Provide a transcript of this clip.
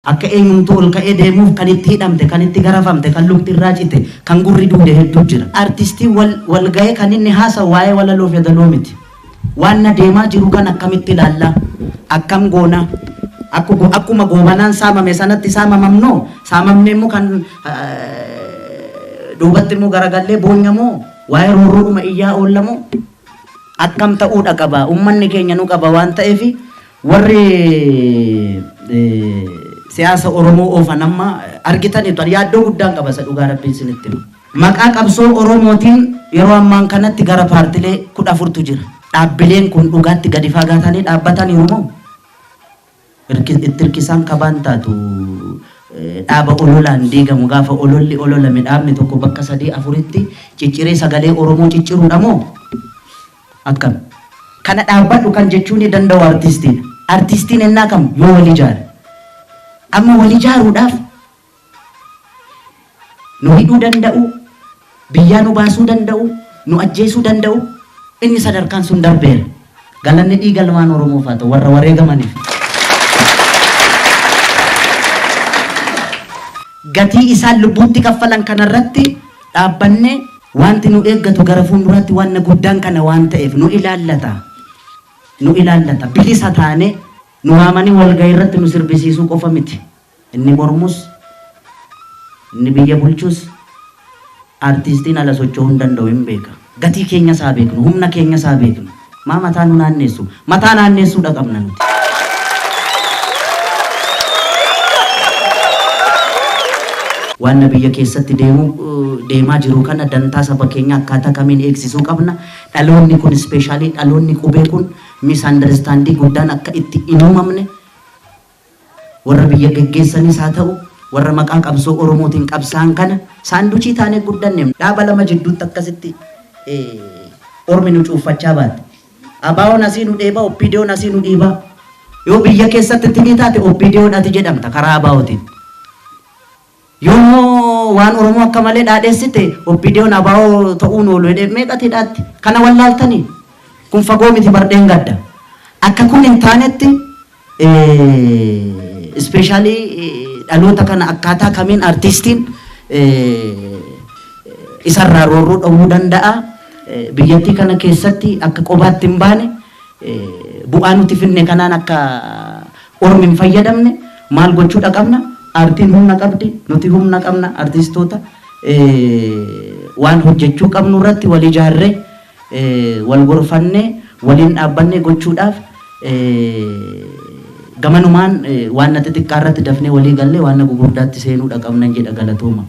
Akka eenyumtuu ol ka'ee deemuuf kan itti hidhamte, kan itti garafamte, kan lukti irraa cite, kan gurri duude hedduu jira. Artistiin wal wal ga'ee kan inni haasa'u waa'ee walaloo fi yadaloo miti. Waan na deemaa jiru kana akkamitti ilaalla? Akkam goona? Akkuma Goobanaan saamame sanatti saamamamnoo? Saamamnee immoo kan duubatti immoo garagallee boonya moo? Waa'ee roorroodhuma iyyaa oolla moo? Akkam ta'uudha qaba? Uummanni keenya nu qaba waan ta'eef, warri siyaasa Oromoo oofan amma argitaniitu, yaaddoo guddaan qaba, isa dhugaa Rabbiin isinitti hima. Maqaa qabsoo Oromootiin yeroo ammaan kanatti gara paartilee 14tu jira. Dhaabbileen kun dhugaatti gadi fagaatanii dhaabbataniiru moo? Itti hirkisaan kabaan taatu dhaaba ololaan diigamu, gaafa ololli ololame dhaabni tokko bakka sadii afuritti cicciree sagalee Oromoo cicciruudha moo? Akkam? Kana dhaabbadhu kan jechuu ni danda'u artistiidha. Artistiin ennaa kam yoo wal ijaare. Amma wal ijaaruudhaaf nu hidhuu danda'u, biyyaa nu baasuu danda'u, nu ajjeesuu danda'u, inni sadarkaan sun darbeera. Galanni dhiiga ilmaan Oromoof haa ta'u, warra wareegamaniif. Gatii isaan lubbuutti kaffalan kanarratti dhaabbannee, wanti nu eeggatu gara fuulduraatti waan guddaan kana waan ta'eef nu ilaallata. Nu ilaallata. Bilisa taanee nu waamanii walgahii irratti nu sirbisiisuu qofa miti. Inni mormus, inni biyya bulchus, artiistiin ala socho'uu hin danda'u, hin beeka. Gatii keenya isaa beeknu, humna keenya isaa beeknu. Maa mataa nu naanneessu? Mataa naanneessuudha qabna nuti. Waan biyya keessatti deemu deemaa jiru kana, dantaa saba keenya akkaataa kamiin eegsisuu qabna? Dhaloonni kun, especially dhaloonni qubee kun, misunderstanding guddaan akka itti hin uumamne, warra biyya geggeessanis haa ta'u, warra maqaa qabsoo Oromootiin qabsaan kana, sandwich taanee guddanne, dhaaba lama jidduutti akkasitti ormi nu cuuffachaa baate. ABO'n asii nu dheebaa, OPDO'n asii nu dhiibaa. Yoo biyya keessatti tinii taate, OPDO'n ati jedhamta karaa ABO'tiin. Yoommoo waan Oromoo akka malee dhaadheessite, OPDO'n ABO ta'uun oolu jedhee meeqati hidhaatti. Kana wallaaltanii, kun fagoo miti, bardeen gadda. Akka kun hin taanetti, especially dhaloota kana akkaataa kamiin artiistiin isarraa roorroo dhowwuu danda'a? Biyyattii kana keessatti akka qobaatti hin baane, bu'aa nuti finne kanaan akka ormi hin fayyadamne maal gochuudha qabna? Aartiin humna qabdi, nuti humna qabna, artistoota waan hojjechuu qabnu irratti wal ijaarree, wal gorfannee, waliin dhaabbannee gochuudhaaf, gamanumaan waan na xixiqqaa irratti dafnee walii gallee waan na gugurdaatti seenuudha qabnan jedha. Galatooma.